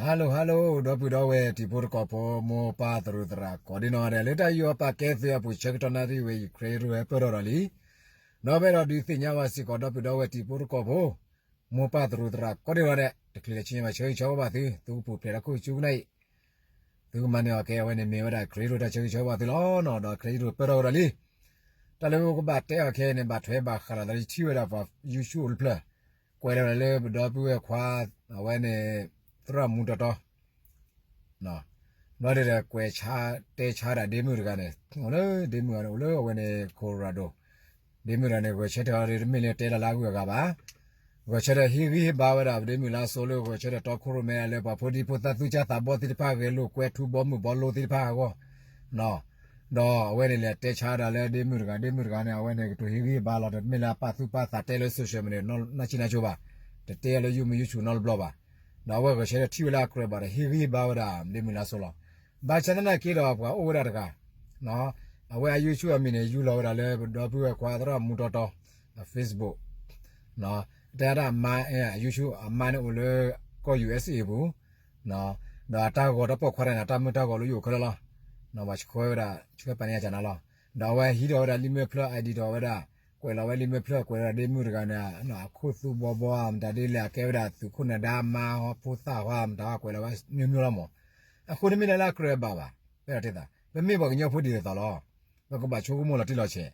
Hello hello ဒီပုၢ်ဒီဝဲၢ်တံၤဖိသကိးဖိ မိၢ်ပၢ်သရူးသရၣ်ကိးဒံနီၢ်ဒဲး လၢတၢ်ယူးယီၣ်ပာ်ကဲသုးအပူၤ ဆၢကတီၢ်နၣ်ရံၣ်ဝဲ ယခရံာ်ဟ့ၣ်ရိၣ်ဟဲပၢၢ်ထီၣ်ဒီးလံ. ဒီးပအဲၣ်ဒိးဒုးသ့ၣ်ညါဘၣ်စ့ၢ်ကီး ဒီပုၢ်ဒီဝဲၢ်တံၤဖိသကိးဖိ မိၢ်ပၢ်သရူးသရၣ်ကိးဒံနီၢ်ဒဲး တချုးလၢဆူညါဘၣ် ဆၢဂ့ၤဆၢဝါဘၣ်သု သုကပူၤဖျဲးဒီးခိၣ်ဆူကနၣ်အံၤ သုကမၤန့ၢ်အီၤကဲ အဝဲန့ၣ်မ့ၢ်ဝဲဒၣ် ခရံာ်ဟ့ၣ်ရိၣ်တၢ်ဆၢဂ့ၤဆၢဝါဘၣ်သုလီၤနီၤ ဒီးခရံာ်ဟ့ၣ်ရိၣ်ပၢၢ်ထီၣ်ဝဲဒီးလံ. တၢ်လၢပကဘၣ်တဲအီၤခဲအံၤန့ၣ် ဘၣ်ထွဲဘၣ်ဃးလီၤသးလၢယထံၣ်ဝဲဒၣ်ပှၤ YouTube အိၣ်တဖျၢၣ် ကွဲးလီၤဝဲဒၣ်လၢပဒီပုၢ်ဝဲၢ်ခွါ အဝဲန့ၣ် သရၣ်မူတီတီ ဘျီဒ်ဒီးကွဲးဆါ တဲဆါဒၣ်ဒ့မုၣ်တဂၤန့ၣ် အိၣ်လၢဒ့မုၣ်ဂၤန့ၣ် အိၣ်လၢအဝဲန့ၣ် Colorado ဒ့မုၣ်တဂၤန့ၣ် ဂဲၤဆၢထၢၣ်အီၤဒီး တမ့ၢ်လၢတဲလီၤလၢအဂုၤအဂၤဘၣ်. ဂဲၤဆၢထၢၣ်ဟ့ၣ်ဂံၢ်ဟ့ၣ်ဘါဝဲဒၣ် ဒ့မုၣ်လါစိၤလၢဂဲၤဆၢထၢၣ်တီခိၣ်ရိၣ်မဲလၢပှၤဖိဒံဖိသၣ်သူၣ်ကၢ်သးဘီသ့ၣ်တဖၣ်ဂဲၤလိာ်ကွဲထူဘီမုၢ်ဘီလိသ့ၣ်တဖၣ်အဂီၢ် ဒီးအဝဲန့ၣ်လဲၤတဲဆါဒၣ်လၢဒ့မုၣ်တဂၤ ဒ့မုၣ်တဂၤန့ၣ် အဝဲန့ၣ်ကတိၤဟ့ၣ်ဂံၢ်ဟ့ၣ်ဘါလီၤ တမ့ၢ်လၢအပာ်သူၣ်ပာ်သးတဲလၢ social media နီၢ်ဆံၣ်နီၢ်ကၠိဘၣ်, တတဲအီၤလၢ YouTube နီတဘျီဘၣ်. ဒီးအဝဲဂဲၤဆၢထၢၣ်ထံၣ်ဝဲလၢအကြၢးဘၣ်ဒီး ဟ့ၣ်ဂံၢ်ဟ့ၣ်ဘါဝဲဒၣ်ဒ့မုၣ်လါစိၤလီၤ. ဘၣ်ဆၣ်သနာ်က့ဒီးပှၤအိၣ်ဝဲဒၣ်တဂၤ အဝဲအ YouTube အမံၤန့ၣ် ယူၢ်လီၤဝဲဒၣ်လၢပဒီပုၢ်ဝဲၢ်ခွါသရၣ်မူတီတီ Facebook တဲဒၣ်အမါ YouTube အမါန့ၣ်အိၣ်လၢကီၢ် USA အပူၤ ဒီးအတၢ်ဂီၤတၢ်ပိာ်ခွါတဂၤန့ၣ် အတၢ်မုၢ်တၢ်ဂီၤလၢယအိၣ်ခဲလၢာ်လီၤ. ပှၤဆှၢဝဲဒၣ် ဆှၢပာ်န့ၢ်အကနၤလီၤ. ဒီးအဝဲဟံးထီၣ်ဝဲဒၣ်လံာ်မဲာ်ဖျၢၣ် ID ထီၣ်ဝဲဒၣ် ကွဲးလီၤဝဲလံာ်မဲာ်ဖျၢၣ် ကွဲးဝဲဒၣ်ဒ့မုၣ်တဂၤန့ၣ် အခိၣ်သူဘီဘီဧါ မတၤဒ်လဲၣ် အကဲဝဲဒၣ်သုးခိၣ်နၢၤဒါအမါဟီ ဖိသၣ်ဟီ မတၤဟီ ကွဲးလီၤဝဲမျိုးမျိုးလီၤမး. အဃိန့ၣ်မ့ၢ်ဒၣ်လၢအကြၢးဘၣ်ဘၣ် ပအဲၣ်ဒိးတဲသး ပမ့ၢ်ပှၤကညီဖိဒ်သိးသိးလီၤ. ပကဘၣ်ဆိကမိၣ်လီၤတံၢ်လီၤဆဲး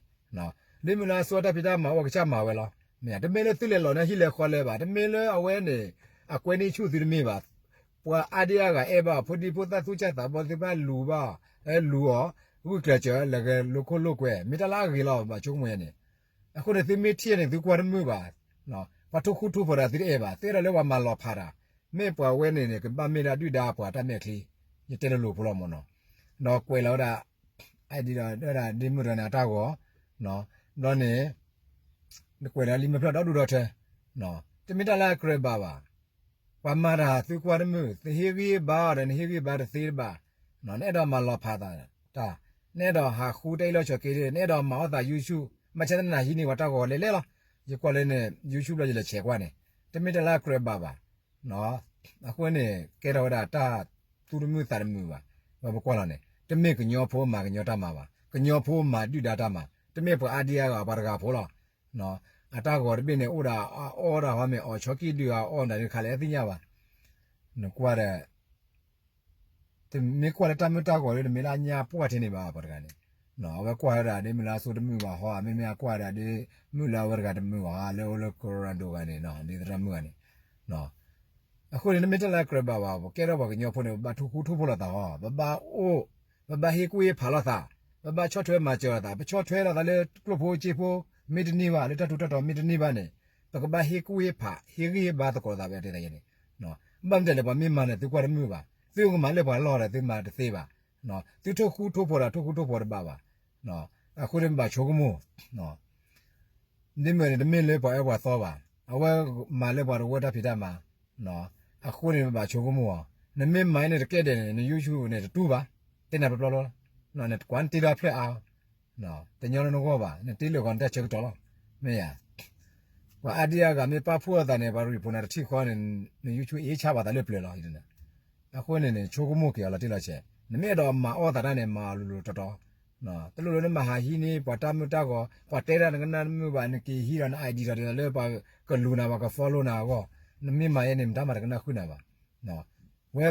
ဒ့မုၣ်လါစိၤတၢ်ဖံးတၢ်မၤအိၣ်ကစၢ်မၤဝဲလီၤ. မ့ၢ်တမ့ၢ်လၢသုလဲၤလီၤန့ၢ်ဟံၣ်လဲၤဃီလဲၤဘၣ် တမ့ၢ်လၢအဝဲန့ၣ် အကွဲန့ၢ်ဆူၣ်သုတမ့ၢ်ဘၣ်. ပှၤအါဒံအါဂၤအဲၣ်ဘၣ် ဖိဒံဖိသၣ်သူၣ်ကၢ်သးဘီသ့ၣ်တဖၣ်လူၤဘၣ် လူၤအီၤ ဂုာ်ကျဲးစၢးလဲၤဂဲၤလိာ်ခိၣ်လိာ်ကွဲ မ့ၢ်တၢ်လၢအဂ့ၤလီၤ ပဘၣ်ဆိကမိၣ်ယဲန့ၣ်. အဃိန့ၣ် သုမ့ၢ်ထံၣ်န့ၣ် သုကွၢ်တမုာ်ဘၣ်. ပှၤထိၣ်ဃူထိၣ်ဖိးတၢ်သုတအဲၣ်ဘၣ် သုအဲၣ်ဒိးလၢပှၤမၤလီၤဖးတၢ် မ့ၢ်ပှၤဝဲန့ၣ်န့ၣ် ကဘၣ်မ့ၢ်ဒၣ်ဒုၣ်ဒါပှၤတၢ်မဲာ်ချံ ယတဲလိၤလိၤဖိလီၤမးနီၤ. ဒီးကွဲးလီၤဝဲဒၣ် ID ဒီးဝဲဒၣ်ဒ့မုၣ်တဂၤန့ၣ်အတၢ်ဂီၤ ဘျီန့ၣ် ကွဲးလီၤလံာ်မဲာ်ဖျၢၣ်ဒီဒူၣ်ဒီထၢ တမ့ၢ်တၢ်လၢအကြၢးဘၣ်ဘၣ်. ပှၤမၤတၢ်သုကွၢ်တမုာ် သုဟ့ၣ်ဂံၢ်ဟ့ၣ်ဘါအီၤဒီး နဟ့ၣ်ဂံၢ်ဟ့ၣ်ဘါတသ့တဘၣ်. နအဲၣ်ဒိးမၤလီၤဖးတၢ် နအဲၣ်ဒိးဟးဃုတၢ်အ့ၣ်လိာ်ဆိးက့ နအဲၣ်ဒိးမၤအီၣ်သး YouTube ဘၣ်ဆၣ်သနာ်က့ဟံးန့ၢ်ပှၤတၢ်ဂီၤလဲၤလဲၤလီၤ. ယကွၢ်လၢန့ၣ် YouTube ဘျီယလဲၤဆဲးကွၢ်န့ၣ် တမ့ၢ်တၢ်လၢအကြၢးဘၣ်ဘၣ်. အဃိန့ၣ် ကဲထီၣ်ဝဲဒၣ်တၢ်သူၣ်တမုာ်သးတမုာ်ဘၣ်. ဝဲပကွၢ်လီၤန့ၣ် တမ့ၢ်ကညီဖိမၤကညီတၢ်မၤဘၣ်. ကညီဖိမၤဒုၣ်ဒါတၢ်မၤ တမ့ၢ်ပှၤအါဒံအါဂၤပှၤတဂၤဖိလီၤ. အတၢ်ဂီၤတဘ့ၣ်န့ၣ် အိၣ်ဒၣ်အအီၣ်ဒၣ်ဟီမ့ၢ်အီၣ်ဆီကံၢ်ဒုၣ်အအီၣ်ဒၣ်ဒ်ခါလဲၣ်သ့ၣ်ညါဘၣ်. နကွၢ်ဒီး တမ့ၢ်ကွၢ်လၢတၢ်မုၢ်တၢ်ဂီၤလၢ တမ့ၢ်လၢအညါပှၢ်ထဲန့ၣ်ဘၣ် ပှၤတဂၤန့ၣ် အဝဲကွၢ်ဝဲဒၣ်ဒ်မုၢ်လၢအစိတမုာ်ဘၣ်ဟီ မ့မ့ၢ်အကွၢ်ဒၣ်ဒ်မုၢ်လၢအဝဲတဂၤတမုာ်ဘၣ်ဟီ လၢအိၣ်လၢ Colorado ဂၤန့ၣ် ဒ်သရၣ်မုၣ်ဂၤန့ၣ် အဃိန့ၣ် တမ့ၢ်တၢ်လၢအကြၢးဘၣ်ဘၣ် ပကဲထီၣ်ပှၤကညီဖိန့ၣ် ပဘၣ်ထိၣ်ဃူထိၣ်ဖိးလိာ်သးဟီ ပဘၣ်အိၣ် ပဘၣ်ဟ့ၣ်ကူၣ်ဟ့ၣ်ဖးလိာ်သး ပဘၣ်ဆီၣ်ထွဲမၤစၢၤလိာ်သး ပဆီၣ်ထွဲလိာ်သးလၢကျိၣ်ဖိစ့ဖိ မ့ၢ်တန့ၢ်ဘၣ် လၢတၢ်ထူးတၢ်တီၤမ့ၢ်တန့ၢ်ဘၣ်န့ၣ် ပကဘၣ်ဟ့ၣ်ကူၣ်ဟ့ၣ်ဖး ဟ့ၣ်ဂံၢ်ဟ့ၣ်ဘါသကိးလိာ်သး ပတဲသးယဲန့ၣ် ဘၣ်မနုၤလဲၣ် ပှၤမ့ၢ်မၤန့ၣ် သုကွၢ်တမုာ်ဘၣ် သုကမၤလၢပှၤလီၢ်ဒီး သုမၤတသ့ဘၣ် သုထိၣ်ဃူထိၣ်ဖိးတၢ် ထိၣ်ဃူထိၣ်ဖိးတဘၣ်ဘၣ်. အဃိန့ၣ် ပဘၣ်ဆိကမိၣ် ဒ်မုၢ်န့ၣ် တမ့ၢ်လၢပှၤအၢပှၤသီဘၣ် အဝဲမၤလၢပှၤတဝၢတၢ်ဖံးတၢ်မၤ အဃိန့ၣ် ပဘၣ်ဆိကမိၣ်အီၤ နမ့ၢ်မၤအံၤန့ၣ်တကဲဒဲးန့ၣ် န YouTube န့ၣ်တတူၢ်ဘၣ် တဲနၤပျီပျီလီၤ နကွၢ်နတ့ထီၣ်ဖျၢၣ်အါ တညီလၢနဂီၢ်ဘၣ် နတ့လၢာ်ဂီၤနတၢ်ဆၢကတီၢ်လီၤ မ့ၢ်ဧါ ပှၤအါဒံအါဂၤမ့ၢ်ပာ်ဖှိၣ်အသးန့ၣ် ပှၤရံၣ်ဖိနၤတထံၣ်ဃီန့ၣ် န YouTube အ့ၣ်ဆါဘၣ်သးလၢပျၢၤလီၤ အဃိန့ၣ်န့ၣ် ဆိကမိၣ်က့ၤအီၤလီၤတံၢ်လီၤဆဲး နမ့ၢ်အဲၣ်ဒိးမၤအီၣ်သးတၢ်န့ၣ် မၤအီၤလိၤလိၤတီတီ တလိၣ်လၢနမၤဟးဟံးန့ၢ် ပှၤတၢ်မုၢ်တၢ်ဂီၤ ပှၤတဲဒၣ်နကနၣ်တမုာ်ဘၣ် နက့ၤဟံးဒီးန ID ဒီးလၢပှၤကလူၤနၤ ပှၤက follow နၤအဂီၢ် နမ့ၢ်မၤယဲန့ၣ် မတၤမၤတကနၣ်ဃုာ်နၤဘၣ် ဝဲ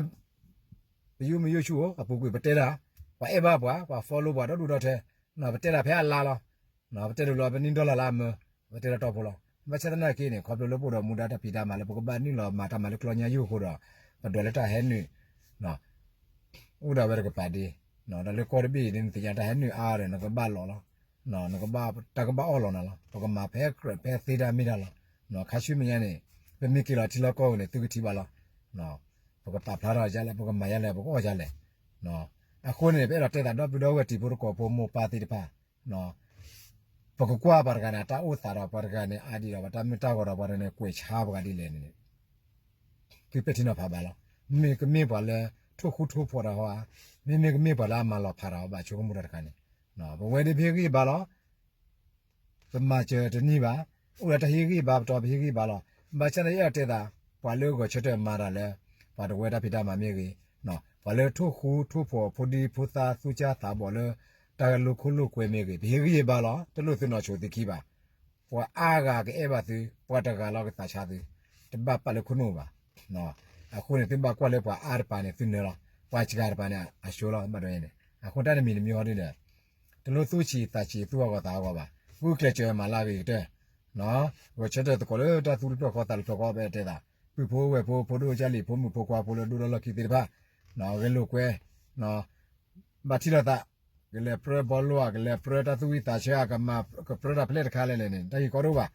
ပ YouTube အပူၤကွံာ်ပတဲဒၣ် ပှၤအဲၣ်ဘၣ်ပှၤ ပှၤ follow ပှၤဒီဒူၣ်ဒီထၢ ပတဲဒၣ်ဖဲအလါလီၤ ပတဲဒၣ်လီၤ ပနံၣ် dollar လၢအမၢ ပတဲဒၣ်တီၢ်ဖိလီၤ ဘၣ်ဆၣ်သနာ်က့န့ၣ် ခီဖျိလၢပအိၣ်ဒီးမူဒါတၢ်ဖံးတၢ်မၤလၢပကဘၣ်နုာ်လီၤမၤတၢ်မၤလၢကျီညါယိၣ်အဃိဒီး ပဒွးလၢတၢ်ဟဲနုာ် အိၣ်ဒၣ်ဝဲတကပၤဒ့ ဒီးလၢကီၢ်တဘ့ၣ်အံၤဒ်နသ့ၣ်ညါ တၢ်ဟဲနုာ်အါဒီး နကဘၣ်လီၤလီၤ နကဘၣ်တၢ်ကဘၣ်အီၣ်လီၤနၤလီၤ ပကမၤဖဲကြၢးဖဲသ့တၢ်မ့ၢ်တၢ်လီၤ ခါဆူမဲာ်ညါန့ၣ် ပမ့ၢ်က့ၤလီၤထံလီၢ်ကီၢ်ပူၤန့ၣ် သုကထံၣ်ဘၣ်လီၤ ပကပာ်ဖျါထီၣ်ဒ်လဲၣ် ပကမၤဒ်လဲၣ် ပကအီၣ်ဒ်လဲၣ် အဃိန့ၣ် ပအဲၣ်ဒိးတဲသးဒီပုၢ်ဒီဝဲၢ်တံၤဖိသကိးဖိမိၢ်ပၢ်သ့ၣ်တဖၣ် ပကကွၢ်ပှၤတဂၤန့ၣ် အတၢ်အိၣ်သးဒီးပှၤတဂၤန့ၣ် ID ဒီးပှၤတၢ်မ့ၢ်တၢ်ဂီၤဒီးပှၤတဂၤန့ၣ် ကွဲးဆါပှၤဒ်လဲၣ်န့ၣ် သုပဲာ်ထံနီၤဖးဘၣ်လီၤ. မ့မ့ၢ်ကမ့ၢ်ပှၤလၢ ထိၣ်ဃူထိၣ်ဖိးတၢ်ဟီဧါ, မ့မ့ၢ်ကမ့ၢ်ပှၤလၢအမၤလီၤဖးတၢ်ဟီ ဘၣ်ဆိကမိၣ်တၢ်တခါန့ၣ် ပဝဲဒၣ်ပဟ့ၣ်ဂံၢ်ဘါလီၤ. ပမၤစၢၤတန့ၢ်ဘၣ်, အိၣ်ဒီးတၢ်ဟ့ၣ်ဂံၢ်ဘါပတီၢ် ပဟ့ၣ်ဂံၢ်ဘါလီၤ. ဘၣ်ဆၣ်န့ၣ် ယအဲၣ်ဒိးတဲသး ပှၤလၢဂဲၤဆၢထၢၣ်မၤတၢ်လၢ ပှၤတဝဲတၢ်ဖံးတၢ်မၤမ့ၢ်ဂ့ၤ, ပှၤလၢထိၣ်ဃူထိၣ်ဖိးဖိဒံဖိသၣ်သူၣ်စၢ်သးဘီၣ်လၢ တၢ်လိၣ်ခိၣ်လိၣ်ကွဲမ့ၢ်ဂ့ၤ ပဟ့ၣ်ဂံၢ်ဟ့ၣ်ဘါလီၤ တလိၣ်သုနီၢ်ဆိသုခံဘၣ်. ပှၤအါဂၤကအဲၣ်ဘၣ်သု, ပှၤတဂၤလီၤကသးဆါသု, တဘၣ်ပာ်လၢခိၣ်နူာ်ဘၣ်. အဃိန့ၣ် သုဘၣ်ကွၢ်လၢပှၤအါတပၤန့ၣ် သုနၢလီၤ, ပှၤစှၤတပၤန့ၣ် အဆိလီၤ ဘၣ်ဒ်န့ၣ်. အဃိတၢ်တမံၤတမံၤဟီဒ်ဒီး တလိၣ်သူၣ်ဆံးသးဆံးသူၣ်အဂီၢ်သးအဂီၢ်ဘၣ်, ဂုာ်ကျဲးစၢးမၤလၢအဂ့ၤကတၢၢ် ဂဲၤဆၢထၢၣ်သကိးလၢတၢ်သူၣ်တဖျၢၣ်ဃီသးတဖျၢၣ်ဃီ ပတဲသး, ပုၢ်ဖိဝဲၢ်ဖိ ဖိဒိၣ်ကၢ်လံၤ ဖိမုၣ်ဖိခွါဖိလၢဒိၣ်ဒီလီၢ်ခံသ့ၣ်တဖၣ်, ဂဲၤလိာ်ကွဲ, ဘၣ်ထံၣ်လိာ်သး, ကလဲၤပြၢဘီလိဧါ, ကလဲၤပြၢတၢ်သူၣ်ဝံၣ်သးဆၢဧါ, ကမၤကပြၢတၢ်ဖဲလဲၣ်တခါလဲၣ်လဲၣ်န့ၣ် တၢ်ဟ့ၣ်ကီဒိၣ်ဘၣ်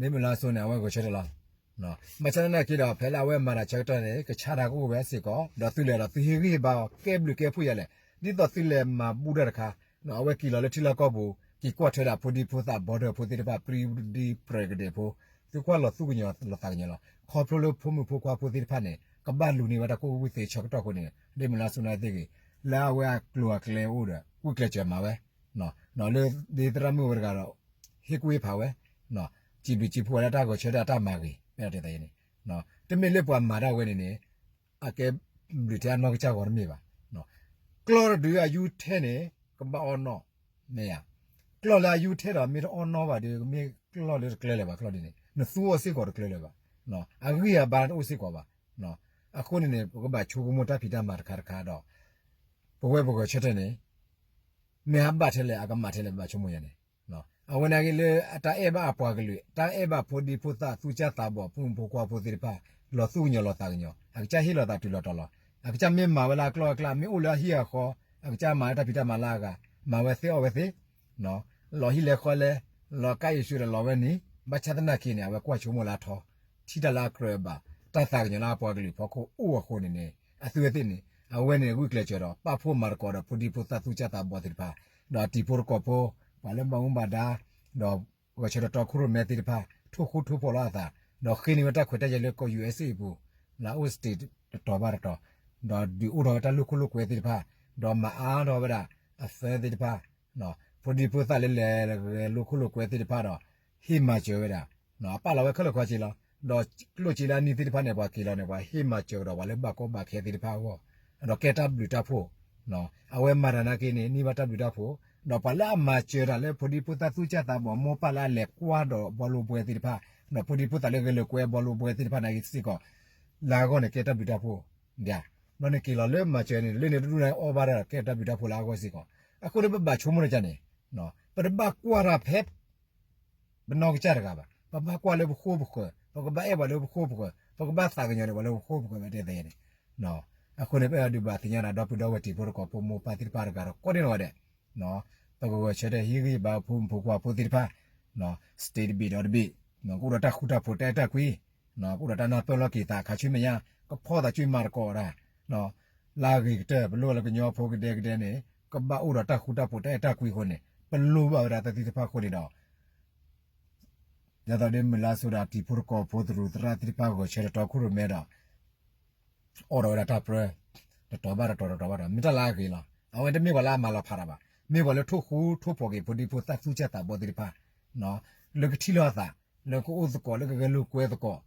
ဒ်မုၢ်လါစိၤန့ၣ် အဝဲဂဲၤဆၢထၢၣ်လီၤ. ဘၣ်ဆၣ်သနာ်က့ဒီး ဖဲလၢအဝဲမၤတၢ်ဆၢကတီၢ်န့ၣ် ကဆါတၢ်ကအိၣ်ဝဲစ့ၢ်ကီး, ဒီးသုလဲၤဒီးသုဟ့ၣ်ဂံၢ်ဟ့ၣ်ဘါအီၤ ကဲဘျုးကဲဖှိၣ်ယၤလဲၣ်, ဒ်သိးသုလဲၤမၤဘူၣ်တၢ်တခါ, အဝဲက့ၤလီၤလၢထံလီၢ်ကီၢ်ပူၤ က့ၤကွၢ်ထွဲဒၣ်ဖိဒံဖိသၣ် ဘီဒၢၣ်ဖိသ့ၣ်တဖၣ် ပြံဒံပြဲၤကဒဲးဖိ, သုကွၢ်လီၤသူၣ်ကညီၤလီၤသးကညီၤလီၤ. ခီဖျိလၢဖိမုၣ်ဖိခွါဖိသ့ၣ်တဖၣ်န့ၣ် ကဘၣ်လူၤန့ၢ်ဝဲတၢ်ကူၣ်ဘၣ်ကူၣ်သ့ဆၢကတီၢ်အဃိန့ၣ် ဒ်မုၢ်လါစိၤသနာ်က့ဂ့ၤ, လၢအဝဲအကျိၤအကျဲအိၣ်ဒီး ဂုာ်ကျဲးစၢးမၤဝဲ လၢဒ်သရၣ်မုၣ်ဝဲတဂၤဒီး ဟ့ၣ်ကူၣ်ဟ့ၣ်ဖးဝဲ, စံးဘျုးစံးဖှိၣ်ဝဲလၢတၢ်ဂဲၤဆၢထၢၣ်အတၢ်မၤဂ့ၤ ပတဲသးအံၤန့ၣ်, တမ့ၢ်လၢပှၤမၤတၢ်ဝဲန့ၣ်န့ၣ် အကဲဘျုးထဲအနီၢ်ကစၢ်ဂီၤတမ့ၢ်ဘၣ်. ကျီၢ်တဒုအယူထဲန့ၣ် ကဘၣ်အီၣ်နီၢ်, မ့ၢ်ဧါ, ကျီၢ်လၢအယူထဲဒီး မ့ၢ်တအီၣ်နီၢ်ဘၣ်ဒီး မ့ၢ်ကျီၢ်လၢတကျၢၤလၢၤဘၣ် ကျီၢ်ဒ်န့ၣ် နသူအီၤစ့ၢ်ကီးတကျၢၤလၢၤဘၣ်, အဂံၢ်အဘါတအိၣ်စ့ၢ်ကီးဘၣ်. အဃိန့ၣ်န့ၣ် ပကဘၣ်ဆိကမိၣ်တၢ်ဖံးတၢ်မၤတခါတခါဒီး ပဝဲပဂဲၤဆၢထၢၣ်န့ၣ် မ့ၢ်ဟးဘၣ်ထဲလဲၣ် အကမၣ်ထဲလဲၣ် ပဘၣ်ဆိကမိၣ်ယၤန့ၣ်, အဝဲန့ၣ်က့ၤလၢအတၢ်အဲၣ်ဘၣ်အပှၤကလုာ် တၢ်အဲၣ်ဘၣ်ဖိဒံဖိသၣ် သူၣ်စၢ်သးဘီၣ် ဖိမုၣ်ဖိခွါဖိသ့ၣ်တဖၣ် လီၤသူၣ်ကညီၤလီၤသးကညီၤ အကစၢ်ဟ့ၣ်လီၤသးတုၤလီၤတီၤလီၤ. အကစၢ်မ့ၢ်မၤဝဲလၢအကျီၢ်အကျါ မ့ၢ်အိၣ်လၢအဟံၣ်အဃီ အကစၢ်မၤလၢတၢ်ဖံးတၢ်မၤလၢအဂၤ မၤဝဲသ့အီၣ်ဝဲသ့ လီၤဟံၣ်လဲၤဃီလဲၤ လီၤကါအံၤဆူဒီးလီၤဝဲနံၤ ဘၣ်ဆၣ်သနာ်က့န့ၣ် အဝဲကွၢ်ဆိကမိၣ်လၢအထီ ထံၣ်တၢ်လၢအကြၢးဘၣ် တၢ်သးကညီၤလၢအပှၤကလုာ်ဖီခိၣ်အိၣ်အဃိန့ၣ်န့ၣ် အသုဝဲသ့ၣ်န့ၣ် အဝဲန့ၣ်ဂုာ်ကျဲးစၢးဒီး ပာ်ဖှိၣ်မၤသကိးဒီးဖိဒံဖိသၣ်သူၣ်စၢ်သးဘီၣ်သ့ၣ်တဖၣ် ဒီးတံၤဖိသကိးဖိ ပှၤလၢဘၣ်မူဘၣ်ဒါ ဒီးဂဲၤဆၢထၢၣ်တီခိၣ်ရိၣ်မဲသ့ၣ်တဖၣ် ထိၣ်ဃူထိၣ်ဖိးလီၤအသး ဒီးဃ့န့ၢ်ဝဲတၢ်ခွဲးတၢ်ယာ်လၢကီၢ် ယူအ့စ့ၣ် အပူၤ လၢအအိၣ် state တတီၤဘၣ်တတီၤ ဒီးဒုးအိၣ်ထီၣ်ဝဲတၢ်လိၣ်ခိၣ်လိၣ်ကွဲသ့ၣ်တဖၣ် ဒီးမၤအါထီၣ်ဝဲဒၣ် အသၢသ့ၣ်တဖၣ် ဖိဒံဖိသၣ်လၢလဲၤဂဲၤလိၣ်ခိၣ်လိၣ်ကွဲသ့ၣ်တဖၣ်ဒီး ဟ့ၣ်မၤစၢၤဝဲဒၣ် အပာ်လီၤဝဲခဲလၢာ်ခဲဆ့လီၤ. ဒီးကျိၣ်စ့လၢအနံၣ်သ့ၣ်တဖၣ်န့ၣ် ပှၤက့ၤလီၤန့ၣ် ပှၤဟ့ၣ်မၤစၢၤကဒီးပှၤလၢဘၣ်ကီဘၣ်ခဲသ့ၣ်တဖၣ်အဂီၢ် ဒီးကဲတၢ်ဘျုးတၢ်ဖှိၣ် အဝဲမၤတၢ်နာ်က့န့ၣ် န့ၢ်ဘၣ်တၢ်ဘျုးတၢ်ဖှိၣ် ဒီးပှၤလၢအမၤစၢၤတၢ်လၢဖိဒံဖိသၣ်သူၣ်စၢ်သးဘီၣ်မိၢ်ပၢ်လၢအလဲၤကွၢ်ဒီးဘီလိဘွဲသ့ၣ်တဖၣ် ဒီးဖိဒံဖိသၣ်လၢဂဲၤလိာ်ကွဲဘီလိဘွဲသ့ၣ်တဖၣ်နာ်က့စ့ၢ်ကီး လၢအဂီၢ်န့ၣ်ကဲတၢ်ဘျုးတၢ်ဖှိၣ် ဒီးနက့ၤလီၤလၢမၤစၢၤန့ၣ် လၢန့ၣ်တဒူၣ်န့ၣ်အီၣ်ဘၣ်ဒၣ်ဒီးကဲတၢ်ဘျုးတၢ်ဖှိၣ်လၢအဂီၢ်စ့ၢ်ကီး အဃိန့ၣ်ပဘၣ်ဆိကမိၣ်န့ၣ်န့ၣ် ပတဘၣ်ကွၢ်တၢ်ဖဲ ပနီၢ်ကစၢ်တဂၤဘၣ်. ပဘၣ်ကွၢ်လၢပဃိပဃၢၤ, ပကဘၣ်အဲၣ်ပှၤလၢပဃိပဃၢၤ, ပကဘၣ်သးကညီၤန့ၢ်ပှၤလၢပဃိပဃၢၤ ပတဲသ့န့ၣ်. အဃိန့ၣ် ပအဲၣ်ဒိးဒုးဘၣ်သ့ၣ်ညါဒၣ် ဒီပုၢ်ဒီဝဲၢ်တံၤဖိသကိးဖိမိၢ်ပၢ်သ့ၣ်တဖၣ်တဂၤဒီးကိးဒံနီၢ်ဂၤဒဲး, ပကဂဲၤဆၢထၢၣ်ဟ့ၣ်ဂံၢ်ဘါဖိမုၣ်ဖိခွါဖိသ့ၣ်တဖၣ်, state တဘ့ၣ်ဒီးတဘ့ၣ်, ကအိၣ်ဒီးတၢ်ဃူတၢ်ဖိးတၢ်အဲၣ်တၢ်ကွံ, ကအိၣ်ဒီးတၢ်နၢ်ပၢၢ်လီၤက့ၤသးခါဆူမဲာ်ညါ, ကဖီၣ်သးဆူမၤသကိးတၢ် လၢအဂ့ၤကတၢၢ် ပလိၣ်လၢကညီဖိကဒဲကဒဲန့ၣ် ကဘၣ်အိၣ်ဒီးတၢ်ဃူတၢ်ဖိးတၢ်အဲၣ်တၢ်ကွံအဃိန့ၣ် ပလိၣ်ဘၣ်ဝဲဒၣ်တၢ်သ့ၣ်တဖၣ်အဃိန့ၣ်ဒီး ဒ်သိးဒ်မုၢ်လါစိၤဒီးတံၤဖိသကိးဖိသရူးသရၣ်သ့ၣ်တဖၣ် ဂဲၤဆၢထၢၣ်တီခိၣ်ရိၣ်မဲဒီး အိၣ်ဒီးဝဲဒၣ်တၢ်ပြၢ တတီၤဘၣ်တတီၤ တတီၤဘၣ်တတီၤ မ့ၢ်တၢ်လၢအဂ့ၤလီၤ. အဝဲတမ့ၢ်ပှၤလၢအမၤလီၤဖးတၢ်ဘၣ်. မ့ၢ်ပှၤလၢထိၣ်ဃူထိၣ်ဖိးက့ၤ ဖိဒံဖိသၣ်သူၣ်စၢ်သးဘီၣ်သ့ၣ်တဖၣ် လၢကထံၣ်လိာ်အသး လၢကအိၣ်သကိး လၢကဂဲၤလိာ်ကွဲသကိး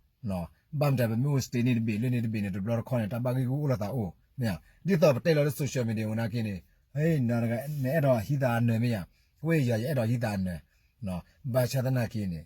ဘၣ်မတၤပမ့ၢ်အိၣ် state န့ၣ်တဘ့ၣ် လၢန့ၣ်တဘ့ၣ်န့ၣ် တဘျီတခီၣ်န့ၣ် တၢ်ဘၣ်ဂံၢ်ဂူာ်အိၣ်လိာ်သးအိၣ် မ့ၢ်ဧါ. ဒ်သိးပတဲလီၤလၢ social media ဝဲနာ်က့န့ၣ် နအဲၣ်ဒိးဟံးသးအနၢၤမ့ၢ်ဧါ, ဝဲယၤယအဲၣ်ဒိးဟံးသးအနၢၤ ဘၣ်ဆၣ်သနာ်က့န့ၣ်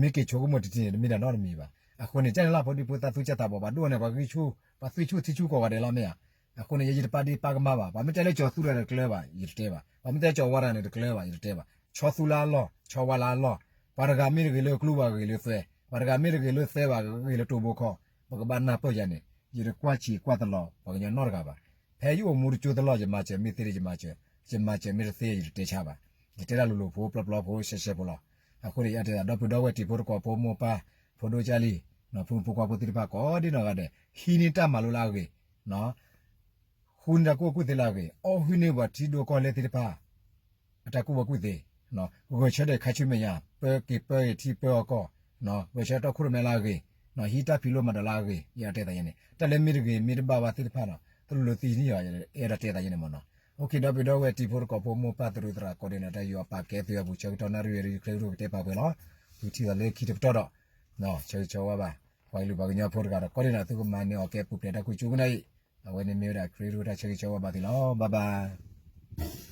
မ့ၢ်က့ၤဆိကမိၣ်တထံၣ်န့ၣ် တမ့ၢ်တၢ်နီတမံၤဘၣ်. အဃိန့ၣ် ကန့ၣ်လၢဖိဒံဖိသၣ်သူၣ်စၢ်သးဘီၣ် ပှၤဒိၣ်န့ၣ် ပှၤဂံၢ်ဆူၣ် ပှၤသွံၣ်ဆူၣ်ထံဆူၣ်ကိးဂၤဒဲးလီၤ မ့ၢ်ဧါ. အဃိန့ၣ် ယဲယတပာ်ဒ့ပာ်ကမၣ်ဘၣ်. ပှၤမ့ၢ်တဲလၢကၠီၤသူတဂၤန့ၣ်တကျၢၤဘၣ် ယတတဲဘၣ်. ပှၤမ့ၢ်တဲလၢကၠီၤဝါတဂၤန့ၣ်တကျၢၤဘၣ် ယတတဲဘၣ်. ဆီသူလၢအလီၢ် ဆီဝါလၢအလီၢ် ပှၤတဂၤမ့ၢ်တဂ့ၤလၢကျူဘၣ်ဂ့ၤလၢသွဲ ပှၤတဂၤမ့ၢ်တဂ့ၤလၢသဲဘၣ်ဂ့ၤလၢတိၢ်ဘိခီ ပကဘၣ်နၢ်ပၢၢ်ယၤန့ၣ် ယတကွၢ်ဆံးကွၢ်သလီၤပှၤကညီနီတဂၤဘၣ်. ဖဲယအိၣ်မူတကၠိတလီၢ် ယမၤစၢၤမ့ၢ်သ့ ယမၤစၢၤ ယမၤစၢၤမ့ၢ်တသ့ ယတတဲဆါဘၣ်. ယတဲတၢ်လိၤလိၤဖိပျီပျီဖိရှဲရှဲဖိလီၤ. အဃိန့ၣ် ယအဲၣ်ဒိးတဲဒီပုၢ်ဒီဝဲၢ်တံၤဖိသကိးဖိမိၢ်ပၢ် ဖိဒိၣ်ကၢ်လံၤ ဖိမုၣ်ဖိခွါဖိသ့ၣ်တဖၣ်ကိးဒံနီၢ်ဂၤဒဲး ဟံးန့ၢ်တၢ်မၤလိလၢအဂ့ၤ ဃုန့ၢ်တၢ်ကူၣ်ဘၣ်ကူၣ်သ့လၢအဂ့ၤ အီၣ်ဟုၣ်န့ၢ်ပှၤထံဒိၣ်ကီၢ်လဲၢ်သ့ၣ်တဖၣ် အတၢ်ကူၣ်ဘၣ်ကူၣ်သ့ ဂဲၤဆၢထၢၣ်ခါဆူမဲာ်ညါ ပၢက့ၤပၢက့ၤထံပၢအီၣ်ကီၢ် ဂဲၤဆၢထၢၣ်တီခိၣ်ရိၣ်မဲလၢအဂ့ၤ ဟံးတၢ်ဖံးလိမၤဒိးလၢအဂ့ၤ ယအဲၣ်ဒိးတဲသးယဲန့ၣ် တၢ်လၢမ့ၢ်တဂ့ၤမ့ၢ်တဘၣ်ဘၣ်သ့ၣ်တဖၣ်နီၤ တလိၣ်လၢသံန့ၣ် အဲၣ်ဒိးတဲသးယဲန့ၣ်မ့ၢ်နီၤ. အိၣ်ခ့ ဒီပုၢ်ဒီဝဲၢ်တံၤဖိသကိးဖိမိၢ်ပၢ်သရူးသရၣ်ကိးဒံနီၢ် တၢ်ယူးယီၣ်ပာ်ကဲသုအပူၤ ဆၢကတီၢ်နၣ်ရံၣ်ဝဲ ယချ့ကရူၢ်ကတဲပာ်ပှဲၤလီၤ. သုထံၣ်သးလၢခံတပတီၢ်ဒီး ဆၢဂ့ၤဆၢဝါဘၣ် ပှၤကလုာ်ပှၤကညီဖိတဂၤဒီး ကိးဒံနီၤ သုကမၤန့ၢ်အီၤကဲပူၤဖျဲးတၢ်ခိၣ်ကၠိကနၣ်အံၤ, အဝဲန့ၣ်မ့ၢ်ဝဲဒၣ်ခရံာ်ဖိတၢ်ဆၢဂ့ၤဆၢဝါဘၣ်သုလီၤ. Bye bye.